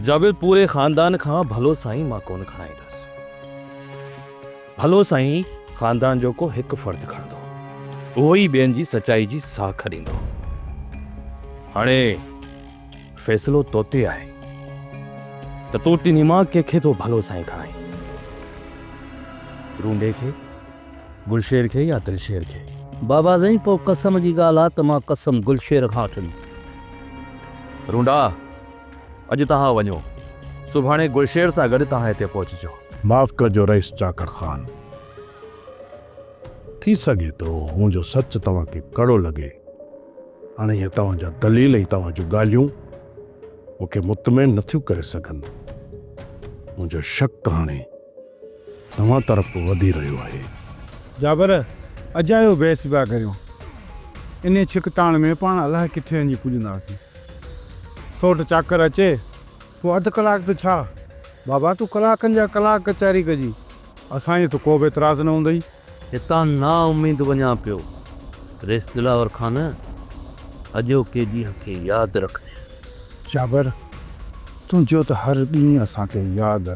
جابر پوري خاندان کان ڀلو سائين مان ڪونه کڻائيندس. ڀلو سائين خاندان جو ڪو هڪ فرد کڻندو. اهو ئي ٻين جي سچائي جي ساک ڏيندو. هاڻي فيصلو توتي آهي ته تون ٽنهي مان ڪنهن کي ٿو ڀلو سائين کڻائين. رونڊي کي، گلشير کي يا دلشير کي؟ بابا سائين پوء قسم جي ڳالهه آ ته مان قسم گلشير کان وٺندس. رونڊا! اڄ توهان وڃو، سڀاڻي گلشير سان گڏ توهان هتي پهچجو. معاف ڪجو رئيس چاڪر خان. ٿي سگهي ٿو منهنجو سچ توهان کي ڪڙو لڳي. هاڻي اهي توهان جا دليل ۽ توهان جون ڳالهيون مون کي مطمئن نٿيون ڪري سگهن. منهنجو شڪ هاڻي توهان طرف وڌي رهيو آهي. جابر، اجايو بحث پيا ڪريون. انهيء ڇڪتاڻ ۾ پاڻ الائي ڪٿي وڃي پڄنداسين. سوٽ چاڪر اچي، پوء اڌ ڪلاڪ ته ڇا، بابا تون ڪلاڪن جا ڪلاڪ ڪچهري ڪجي، اسان جو ته ڪو به اعتراض نه هوندئي. هتان نااميد وڃان پيو. رئيس دلاور خان، اڄوڪي ڏينهن کي ياد رکجانء. جابر، تنهنجو ته هر ڏينهن اسان کي ياد.